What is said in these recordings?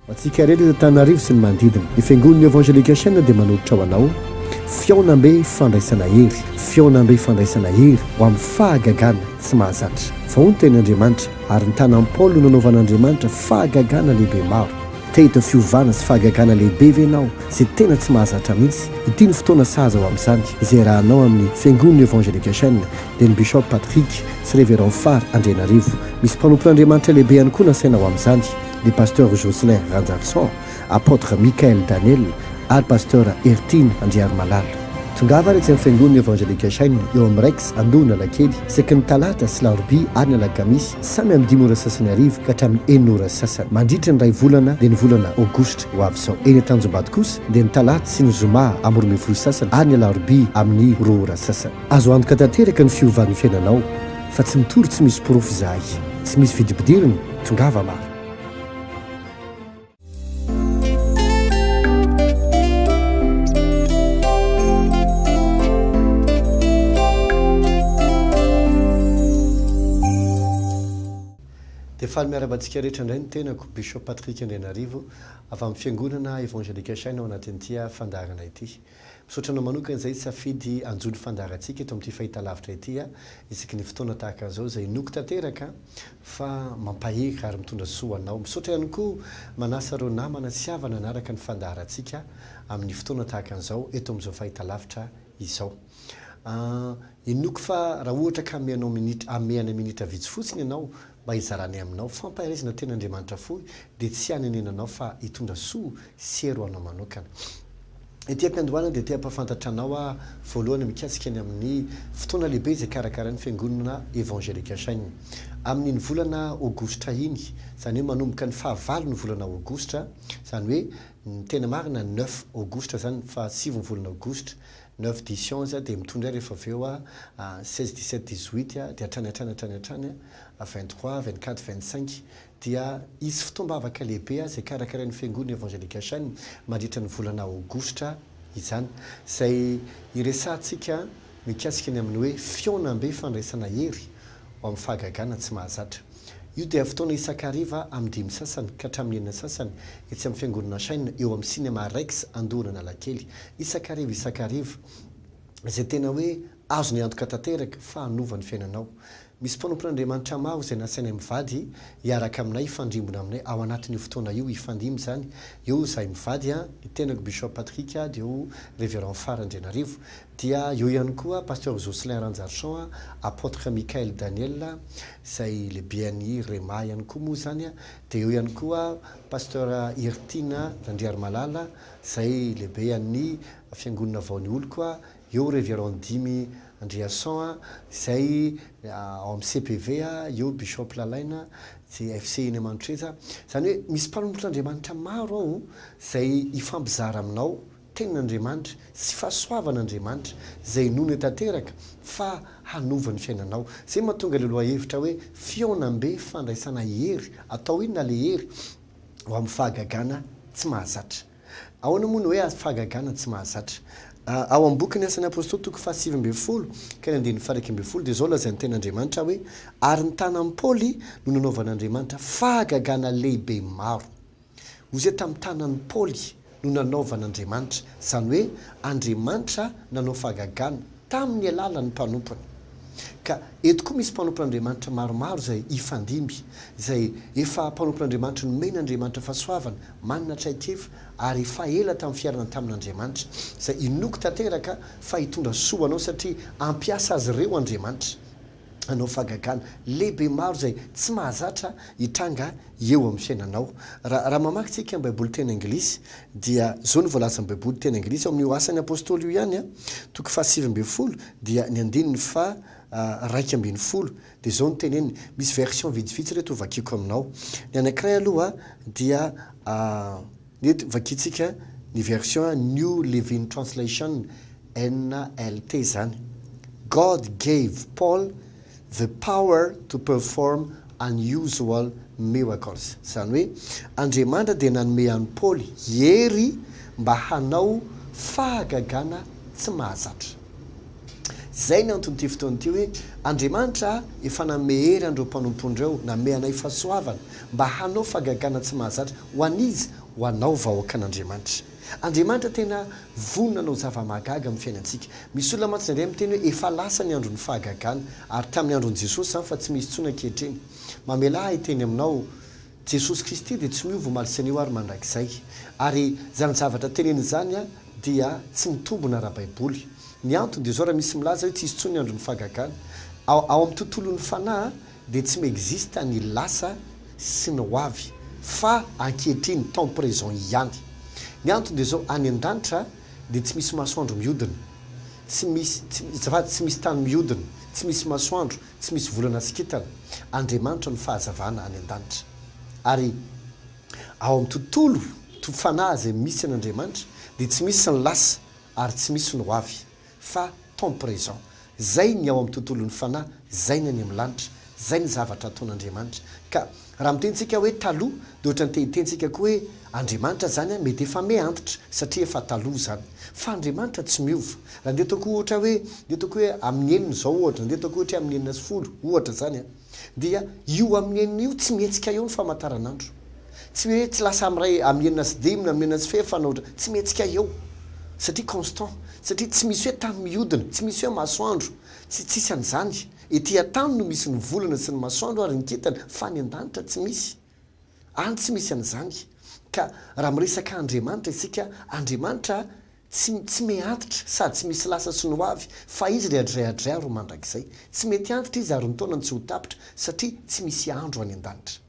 Ho antsika rehetra eto Antananarivo sy ny manodidina, ny Fiangonana Evangelique Chaîne dia manolotra ho anao Fihaonambe fandraisana hery, Fihaonambe fandraisana hery ho amin'ny fahagagana tsy mahazatra. Fa hoy ny tenin'Andriamanitra, Ary ny tanan'i Paoly no nanaovan'Andriamanitra fahagagana lehibe maro. Te hahita fiovana sy fahagagana lehibe ve ianao izay tena tsy mahazatra mihitsy? Ity no fotoana sahaza ho amin'izany, izay iarahanao amin'ny Fiangonana Evangelique Chaîne, dia ny Bishop Patrick sy Révérend Fary Andrianarivo. Misy mpanompon'Andriamanitra lehibe ihany koa nasaina ho amin'izany, ny Pasteur Jocelyn Ranjarison, Apôtre Michael Daniel ary Pasteur Heritiana Andriarimalala. Tongava ary etsy amin'ny Fiangonana Evangelique Shine eo amin'ny Rex Andohan'Analakely isaky ny talata sy larobia ary ny alakamisy samy amin'ny dimy ora sasany hariva ka hatramin'ny enina ora sasany mandritra ny iray volana dia ny volana aogositra ho avy izao. Eny Tanjombato kosa dia ny talata sy ny zoma amin'ny 12 sasany ary ny alarobia amin'ny roa ora sasany. Azo antoka tanteraka ny fiovan'ny fiainanao fa tsy mitory tsy misy porofo izahay. Tsy misy vidibidirina, tongava maro. Dia faly miarahaba antsika rehetra indray ny tenako, Bishop Patrick Andrianarivo, avy amin'ny Fiangonana Evangelique Shine ao anatin'ity fandaharana ity. Misaotra anao manokana izay safidy hanjohy ny fandaharantsika eto amin'ity fahitalavitra ity isaky ny fotoana tahaka an'izao izay inoako tanteraka fa mampahery ary mitondra soa ho anao. Misaotra ihany koa manasa ireo namana sy havana hanaraka ny fandaharantsika amin'ny fotoana tahaka an'izao eto amin'izao fahitalavitra izao. Inoako fa raha ohatra ka ameanao minitra amehana minitra vitsy fotsiny ianao mba hizaranay aminao fampaherezana tenin'Andriamanitra fohy dia tsy hanenenanao fa hitondra soa sy hery ho anao manokana. Ety am-piandohana dia te hampahafantatra anao aho voalohany mikasika ny amin'ny fotoana lehibe izay karakarain'ny Fiangonana Evangelique Shine. Amin'iny volana Aogositra iny, izany hoe manomboka ny fahavalo ny volana Aogositra, izany hoe ny tena marina neuf Aogositra izany, fahasivy ny volana Aogositra, neuf, dix, onze, dia mitohy indray rehefa avy eo seize, dix-sept, dix-huit, dia hatrany hatrany hatrany hatrany vingt-trois, vingt-quatre, vingt-cinq, dia hisy fotoam-bavaka lehibe izay karakarain'ny Fiangonana Evangelique Shine mandritra ny volana Aogositra izany, izay hiresahantsika mikasika ny amin'ny hoe fihaonambe fandraisana hery ho amin'ny fahagagana tsy mahazatra. Io dia fotoana isan-kariva amin'ny dimy sasany ka hatramin'ny enina sasany etsy amin'ny Fiangonana Shine eo amin'ny Cinema Rex Andohan'Analakely. Isan-kariva isan-kariva, izay tena hoe azony antoka tanteraka fa hanova ny fiainanao. Misy mpanompon'Andriamanitra maro izay nasainay mivady hiaraka aminay hifandrimbona aminay ao anatin'io fotoana io, hifandimby izany, eo izahay mivady an, ny tenako Bishop Patrick dia eo Révérend Fara Andrianarivo, dia eo ihany koa Pasteur Jocelyn Ranjarison an, Apôtre Michael Daniel izay lehiben'ny Rhema ihany koa moa izany an, dia eo ihany koa Pasteur Heritiana Randriarimalala izay lehibean'ny Fiangonana Vao ny Oloko an, Eo Révérend Dimy Andriason a, izay ao amin'ny CPV a, eo Bishop Lalaina, izay FC eny Amanotreza. Izany hoe misy mpanompon'Andriamanitra maro ao izay hifampizara aminao tenin'Andriamanitra sy fahasoavan'Andriamanitra izay inoana tanteraka fa hanova ny fiainanao. Izay mahatonga ilay lohahevitra hoe fihaonambe fandraisana hery, atao inona ilay hery? Ho amin'ny fahagagana tsy mahazatra. Ahoana moa ny hoe fahagagana tsy mahazatra? Ao amin'ny bokin'ny Asan'ny Apostoly toko faha-19 ka ny andininy faha-11 dia izao lazain'ny Tenin'Andriamanitra hoe, Ary ny tanan'i Paoly no nanaovan'Andriamanitra fahagagana lehibe maro. Hoy izay tamin'ny tanan'i Paoly no nanaovan'Andriamanitra, izany hoe Andriamanitra nanao fahagagana tamin'ny alalan'ny mpanompony. Ka eto koa misy mpanompon'Andriamanitra maromaro izay hifandimby, izay efa mpanompon'Andriamanitra nomen'Andriamanitra fahasoavana, manana traikefa ary efa ela tamin'ny fiainana tamin'Andriamanitra, izay inoako tanteraka fa hitondra soa ho anao satria hampiasa azy ireo Andriamanitra hanao fahagagana lehibe maro izay tsy mahazatra hitranga eo amin'ny fiainanao. Raha raha mamaky tsika ny Baiboly teny anglisy dia izao no voalazan'ny Baiboly teny anglisy ao amin'io Asan'ny Apostoly io ihany, toko faha-19 dia ny andininy faha 11 Dia izao no teneniny, misy version vitsivitsy ireto ho vakiako aminao. Ny anankiray aloha dia eto vakintsika ny version New Living Translation, NLT izany. God gave Paul the power to perform unusual miracles. Izany hoe Andriamanitra dia nanome an'i Paoly hery mba hanao fahagagana tsy mahazatra. Izay ny anton'ity fotoana ity hoe Andriamanitra efa nanome hery an'ireo mpanompony ireo, nanome anay fahasoavana mba hanao fahagagana tsy mahazatra ho an'iza? Ho anao vahoakan'Andriamanitra. Andriamanitra tena vonona hanao zava-mahagaga amin'ny fiainantsika. Misy olona mantsy indraindray miteny hoe efa lasa ny andron'ny fahagagana, ary tamin'ny andron'i Jesosy izany fa tsy misy intsony ankehitriny. Mamelà ahy hiteny aminao, Jesosy Kristy dia tsy miova omaly sy anio ary mandrakizay. Ary izany zavatra teneniny izany dia tsy mitombona ara-baiboly. Ny antony dia izao, raha misy milaza hoe tsy hisy intsony ny andron'ny fahagagana, ao ao amin'ny tontolon'ny fanahy dia tsy mi-existe ny lasa sy ny ho avy fa ankehitriny, temps présent, ihany. Ny antony dia izao, any an-danitra dia tsy misy masoandro mihodina, tsy misy, tsy, azafady, tsy misy tany mihodina, tsy misy masoandro, tsy misy volana sy kintana. Andriamanitra no fahazavana any an-danitra. Ary ao amin'ny tontolo, to, fanahy izay misy an'Andriamanitra dia tsy misy ny lasa ary tsy misy ny ho avy fa temps présent. Zay ny ao amin'ny tontolon'ny fanahy, zay ny any amin'ny lanitra, zay ny zavatra ataon'Andriamanitra. Ka raha miteny tsika hoe taloha dia ohatran'ny te hiteny tsika koa hoe Andriamanitra zany an mety efa me antitra satria efa taloha zany. Fa Andriamanitra tsy miova. Raha ndeha ataoko ohatra hoe, ndeha ataoko hoe amin'ny enina izao ohatra, ndeha ataoko ohatra hoe amin'ny 16 ohatra zany an. Dia io amin'ny enina io tsy mihetsika eo ny famataranandro. Tsy hoe tsy lasa amin'ny iray, amin'ny 6:05 na amin'ny enina sy fahefana ohatra, tsy mihetsika eo. Satria constant. Satria tsy misy hoe tany mihodina, tsy misy hoe masoandro, tsy tsisy an'izany. Ety an-tany no misy ny volana sy ny masoandro ary ny kintana, fa any an-danitra tsy misy. Any tsy misy an'izany. Ka raha miresaka Andriamanitra isika, Andriamanitra Tsy tsy me antitra sady tsy misy lasa sy ny ho avy fa izy le adray adray ary ho mandrakizay. Tsy mety antitra izy ary ny taonany tsy ho tapitra satria tsy misy andro any an-danitra.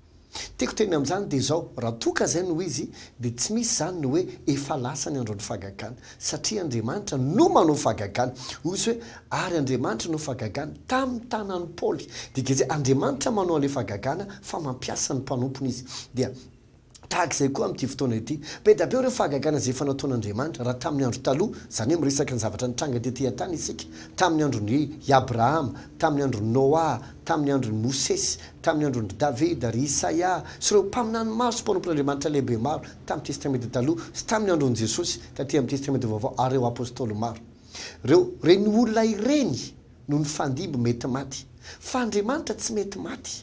Tiako tenina amin'izany dia izao, raha toa ka izay no izy dia tsy misy izany ny hoe efa lasa ny andron'ny fahagagana satria Andriamanitra no manao fahagagana. Hoy izy hoe ary Andriamanitra no fahagagana tamin'ny tanan'i Paoly. Dikan'izay Andriamanitra manao an'ilay fahagagana fa mampiasa ny mpanompony izy. Dia. Tahaka izay koa amin'ity fotoana ity. Be dia be ireo fahagagana izay efa nataon'Andriamanitra, raha tamin'ny andro taloha, izany hoe miresaka ny zavatra nitranga tetỳ an-tany isika, tamin'ny andron'i Abrahama, tamin'ny andron'i Noa, tamin'ny andron'i Mosesy, tamin'ny andron-dry Davida, ry Isaia, sy ireo mpaminany maro sy mpanompon'Andriamanitra lehibe maro, tamin'ny Testamenta Taloha, sy tamin'ny andron'i Jesosy, tatỳ amin'ny Testamenta Vaovao, ary ireo apostoly maro. Ireo, ireny olona ireny no nifandimby mety maty. Fa Andriamanitra tsy mety maty.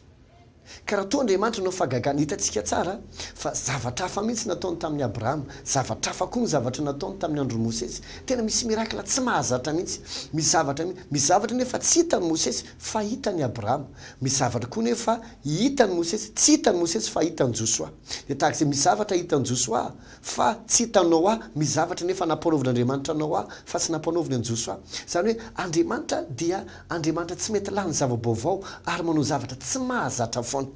Ka raha toa Andriamanitra nanao fahagagana, hitantsika tsara fa zavatra hafa mihitsy nataony tamin'i Abrahama, zavatra hafa koa ny zavatra nataony tamin'ny andron'i Mosesy. Tena misy miracle tsy mahazatra mihitsy. Misy zavatra, misy zavatra nefa tsy hitan'i Mosesy fa hitan'i Abrahama. Misy zavatra koa nefa hitan'i Mosesy, tsy hitan'i Mosesy fa hitan'i Josoa. Dia tahaka izay, misy zavatra hitan'i Josoa Fa tsy hitan'i Noa, misy zavatra nefa nampanaovin'Andriamanitra Noa fa tsy nampanaoviny an'i Josoa. Izany hoe Andriamanitra dia Andriamanitra tsy mety lany zava-baovao ary manao zavatra tsy mahazatra foana.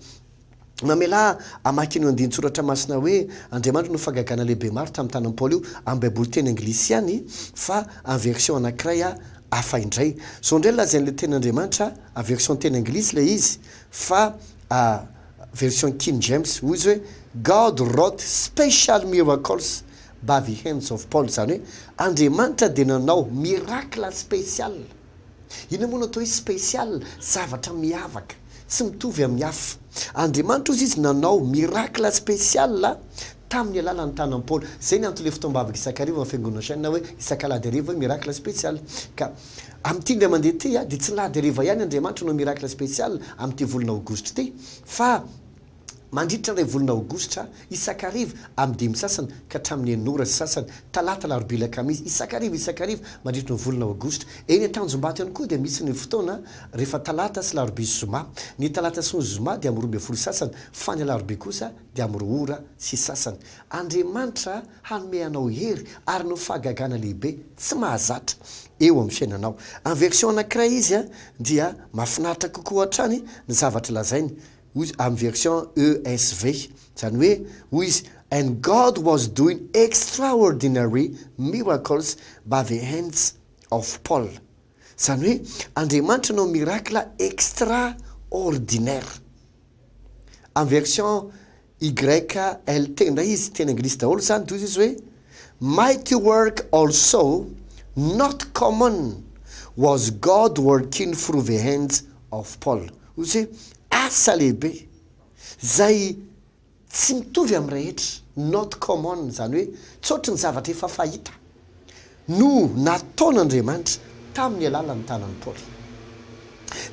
Mamelà hamaky an'io andinin-tsoratra masina hoe Andriamanitra no fahagagana lehibe maro tamin'ny tanan'i Paoly io, amin'ny Baiboly teny anglisy ihany fa amin'ny version anankiray hafa indray. Izao indray lazain'ilay tenin'Andriamanitra, amin'ny version teny anglisy ilay izy fa Version King James, hoy izy hoe, God wrought special miracles by the hands of Paul, izany hoe Andriamanitra dia nanao miracle spécial. Inona moa no atao hoe spécial? Zavatra miavaka, tsy mitovy amin'ny hafa. Andriamanitra hozy izy nanao miracle spécial tamin'ny alalan'ny tanan'i Paoly. Izay ny anton'ilay fotoam-bavaka isan-kariva amin'ny Fiangonana Chaîne hoe isak'alahady hariva hoe miracle spécial. Ka Amin'ity indray mandeha ity dia tsy lahady hariva ihany Andriamanitra no miracle spécial amin'ity volana aogositra ity fa mandritra ny iray volana aogositra isan-kariva amin'ny dimy sasany ka hatramin'ny enina ora sy sasany, talata, alarobia, alakamisy, isan-kariva isan-kariva mandritra ny volana aogositra. Eny Antanjombato ihany koa dia misy ny fotoana rehefa talata sy alarobia sy zoma. Ny talata sy ny zoma dia amin'ny 12 sasany fa ny alarobia kosa dia amin'ny roa ora sy sasany. Andriamanitra hanome anao hery ary no fahagagana lehibe tsy mahazatra eo amin'ny fiainanao. Amin'ny version anankiray izy dia mahafinaritra kokoa hatrany ny zavatra lazainy, hoy izy, amin'ny version ESV, izany hoe hoy izy, And God was doing extraordinary miracles by the hands of Paul. Izany hoe Andriamanitra nanao miracle extraordinaire. Amin'ny version YLT indray izy, teny anglisy daholo izany, toy izy hoe, Mighty work also, not common, was God working through the hands of Paul. Hoy izy hoe, asa lehibe, izay tsy mitovy amin'ny rehetra, not common, izany hoe tsy ohatry ny zavatra efa fahita, no nataon'Andriamanitra. tamin'ny alalan'ny tanan'i Paoly.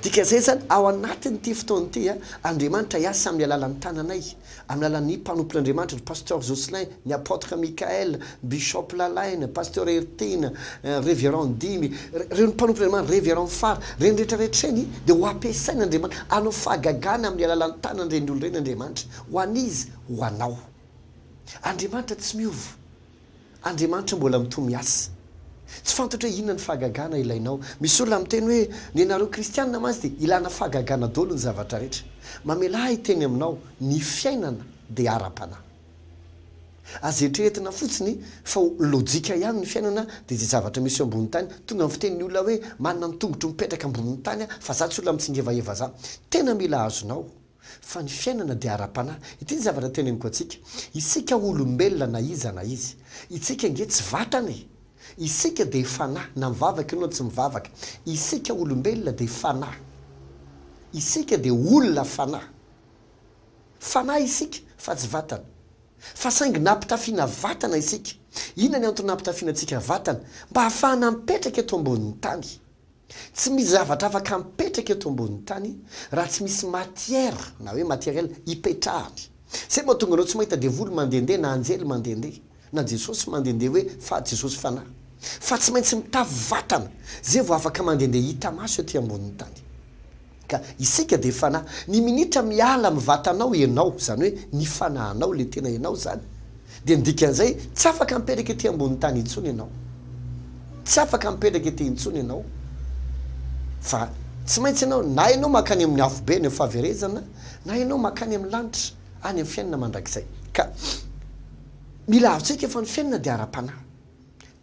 Dikan'izay izany, ao anatin'ity fotoana ity, Andriamanitra hiasa amin'ny alalan'ny tananay, amin'ny alalan'ny mpanompon'Andriamanitra, ry Pasteur Jocelyn, ny Apôtre Michael, Bishop Lalaina, Pasteur Heritiana, Révérend Dimy, ireo mpanompon'Andriamanitra, Révérend Fara, ireny rehetra rehetra ireny dia ho ampiasain'Andriamanitra hanao fahagagana amin'ny alalan'ny tanan'ireny olona ireny Andriamanitra. Ho an'iza? Ho anao. Andriamanitra tsy miova. Andriamanitra mbola mitohy miasa. Tsy fantatro hoe inona ny fahagagana ilainao. Misy olona miteny hoe ny anareo kristianina mantsy dia ilana fahagagana daholo ny zavatra rehetra. Mamelà ahy hiteny aminao, ny fiainana dia ara-panahy. Aza eritreretina fotsiny fa ho lojika ihany ny fiainana dia izay zavatra misy eo ambonin'ny tany. Tonga ny fitenin'ny olona hoe manana ny tongotro mipetraka ambonin'ny tany aho fa za tsy olona mitsingevaheva za. Tena mila azonao. Fa ny fiainana dia ara-panahy. Ity ny zavatra teneniko antsika. Isika olombelona na iza na iza. Itsika ange tsy vatana e! Isika dia fanahy, na mivavaka ianao na tsy mivavaka. Isika olombelona dia fanahy. Isika dia olona fanahy. Fanahy isika fa tsy vatana. Fa saingy nampitafiana vatana isika. Inona ny antony nampitafiana antsika vatana? Mba hahafahana mipetraka eto ambonin'ny tany. Tsy misy zavatra afaka mipetraka eto ambonin'ny tany raha tsy misy matière na hoe matériel hipetrahany. Zay mahatonga anao tsy mahita devoly mandehandeha na anjely mandehandeha na Jesosy mandehandeha hoe fa Jesosy fanahy. Fa tsy maintsy mitafy vatana zay vao afaka mandehandeha hita maso ety ambonin'ny tany. Ka isika dia fanahy. Ny minitra miala amin'ny vatanao ianao, izany hoe ny fanahinao, ilay tena ianao izany, dia ny dikan'izay tsy afaka mipetraka ety ambonin'ny tany intsony ianao. Tsy afaka mipetraka ety intsony ianao. Fa tsy maintsy ianao, na ianao mankany amin'ny afobe, any amin'ny fahaverezana, na ianao mankany amin'ny lanitra, any amin'ny fiainana mandrakizay. Ka mila azontsika fa ny fiainana dia ara-panahy.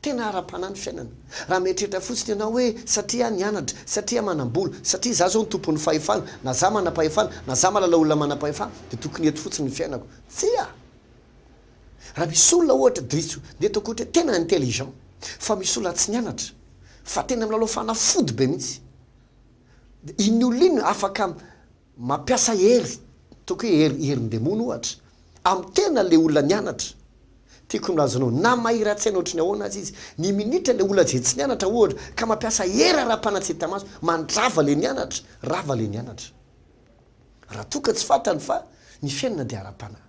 Tena ara-panahy ny fiainana. Raha mieritreritra fotsiny ianao hoe satria aho nianatra, satria aho manam-bola, satria izaho izao no tompon'ny fahefana, na izaho manam-pahefana, na izaho mahalala olona manam-pahefana, dia tokony eto fotsiny ny fiainako. Tsia! Raha misy olona ohatra diso, ndeha ataoko ohatra hoe tena intelligent, fa misy olona tsy nianatra, fa tena milalao fanafody be mihitsy, dia iny olona iny afaka Mampiasa hery, ataoko hoe hery, herin-demony ohatra, amin'ny tena ilay olona nianatra. Tiako ny milaza anao, na mahira-tsaina ohatry ny ahoana aza izy, ny minitra ilay olona izay tsy nianatra ohatra, ka mampiasa hery ara-panahy tsy hita maso, mandrava ilay nianatra, rava ilay nianatra. Raha toa ka tsy fantany fa ny fiainana dia ara-panahy.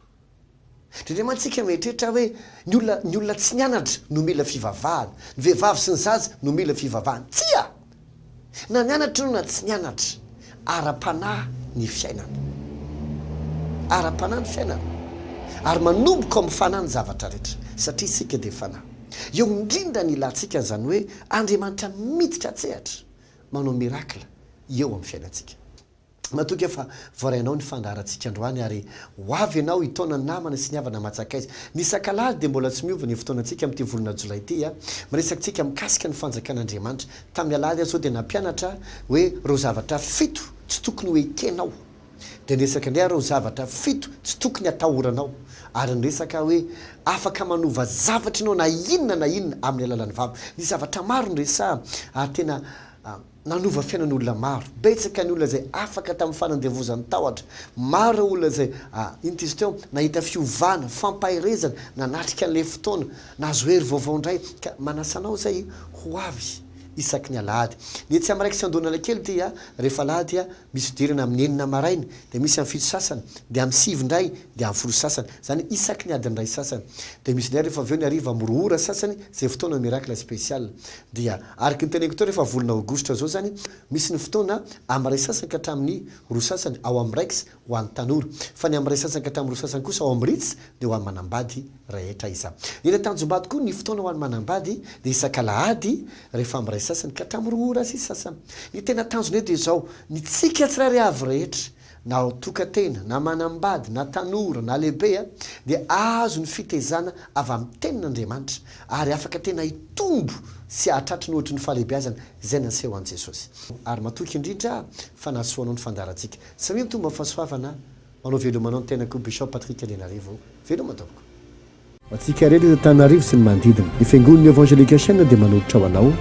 Indraindray mantsy isika mieritreritra hoe ny olona ny olona tsy nianatra no mila fivavahana, ny vehivavy sy ny zaza no mila fivavahana. Tsia! Na nianatra ianao na tsy nianatra, ara-panahy ny fiainana. Ara-panahy ny fiainana. Ary manomboka ao amin'ny fanahy ny zavatra rehetra, satria isika dia fanahy. Eo indrindra ny ilantsika an'izany hoe Andriamanitra miditra an-tsehatra, manao miracle eo amin'ny fiainantsika. Matoky aho fa voarainao ny fandaharantsika androany ary ho avy ianao hitaona ny namana sy ny havana aman-tsakaiza. Ny isak'alahady dia mbola tsy miova ny fotoanantsika amin'ity volana jolay ity. Miresaka tsika mikasika ny fanjakan'Andriamanitra. Tamin'ny alahady aho izao dia nampianatra hoe ireo zavatra fito tsy tokony ho ekenao. Dia niresaka indray aho ireo zavatra fito tsy tokony hatahoranao. Ary niresaka aho hoe afaka manova zavatra ianao na inona na inona amin'ny alalan'ny vava. Nisy zavatra maro niresahana ary tena Nanova fiainan'olona maro. Betsaka ny olona izay afaka tamin'ny fanandevozan'ny tahotra. Maro ireo olona izay, ah, inona izy teo, nahita fiovana, fampaherezana, nanatrika an'ilay fotoana, nahazo hery vaovao indray. Ka manasa anao izay ho avy isaky ny alahady. Ny etsy amin'ny Raikitra sy Andohanalakely dia rehefa alahady misy fidirana amin'ny enina maraina, dia misy amin'ny fito sasany, dia amin'ny sivy indray, dia amin'ny folo sasany. Izany hoe isaky ny adiny iray sasany. Dia misy indray rehefa avy eo ny hariva amin'ny roa ora sasany, izay fotoana miracle spécial. Dia araka ny teneniko teo rehefa volana aogositra izao izany, misy ny fotoana amin'ny iray sasany ka hatramin'ny roa sasany ao amin'ny Rex ho an'ny tanora. Fa ny amin'ny iray sasany ka hatramin'ny roa sasany kosa ao amin'ny Ritz dia ho an'ny manambady rehetra izany. Ny eny Antanjombato koa ny fotoana ho an'ny manambady dia isak'alahady rehefa amin'ny iray sasany ka hatramin'ny roa ora sy sasany. Ny tena tanjona eto dia izao, ny tsika tsirairay avy rehetra na ao tokan-tena, na manambady, na tanora, na lehibe, dia azo ny fitaizana avy amin'ny Tenin'Andriamanitra, ary afaka tena hitombo sy hahatratry ny ohatry ny fahalehibeazana izay naseho an'i Jesosy. Ary matoky indrindra aho fa nahasoa anao ny fandaharantsika. Samia mitombo amin'ny fahasoavana. Manao veloma anao ny tenako Bishop Patrick Andrianarivo. Veloma tompoko. Ho antsika rehetra eto Antananarivo sy ny manodidina, ny Fiangonan'ny Evangelique Chaîne dia manolotra ho anao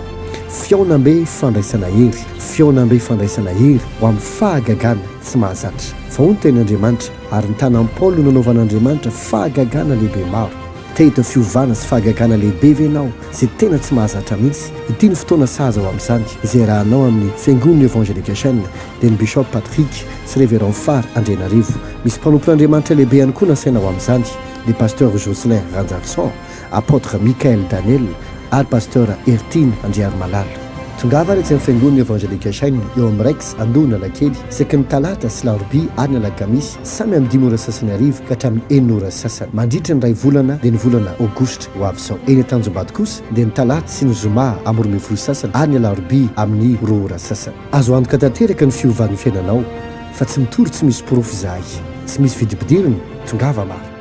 Fihaonambe fandraisana hery, Fihaonambe fandraisana hery ho amin'ny fahagagana tsy mahazatra. Fa hoy ny tenin'Andriamanitra, Ary ny tanan'i Paoly no nanaovan'Andriamanitra fahagagana lehibe maro. Te hahita fiovana sy fahagagana lehibe ve ianao izay tena tsy mahazatra mihitsy? Ity no fotoana sahaza ho amin'izany, izay iarahanao amin'ny Fiangonana Evangelique Chaîne, dia ny Bishop Patrick sy Révérend Fara Andrianarivo. Misy mpanompon'Andriamanitra lehibe ihany koa nasaina ho amin'izany, dia Pasteur Jocelyn Ranjarison, Apôtre Michael Daniel ary Pasteur Heritiana Andriarimalala. Tongava ary etsy amin'ny Fiangonana Evangelique Chaîne eo amin'ny Rex Andohan'Analakely isaky ny talata sy larobia ary ny alakamisy samy amin'ny dimy ora sasany hariva ka hatramin'ny enina ora sasany mandritra ny iray volana dia ny volana aogositra ho avy izao. Eny Tanjombato kosa dia ny talata sy ny zoma amin'ny 12 sasany ary ny alarobia amin'ny roa ora sasany. Azo antoka tanteraka ny fiovan'ny fiainanao fa tsy mitory tsy misy porofo izahay. Tsy misy vidibidirina, tongava maro.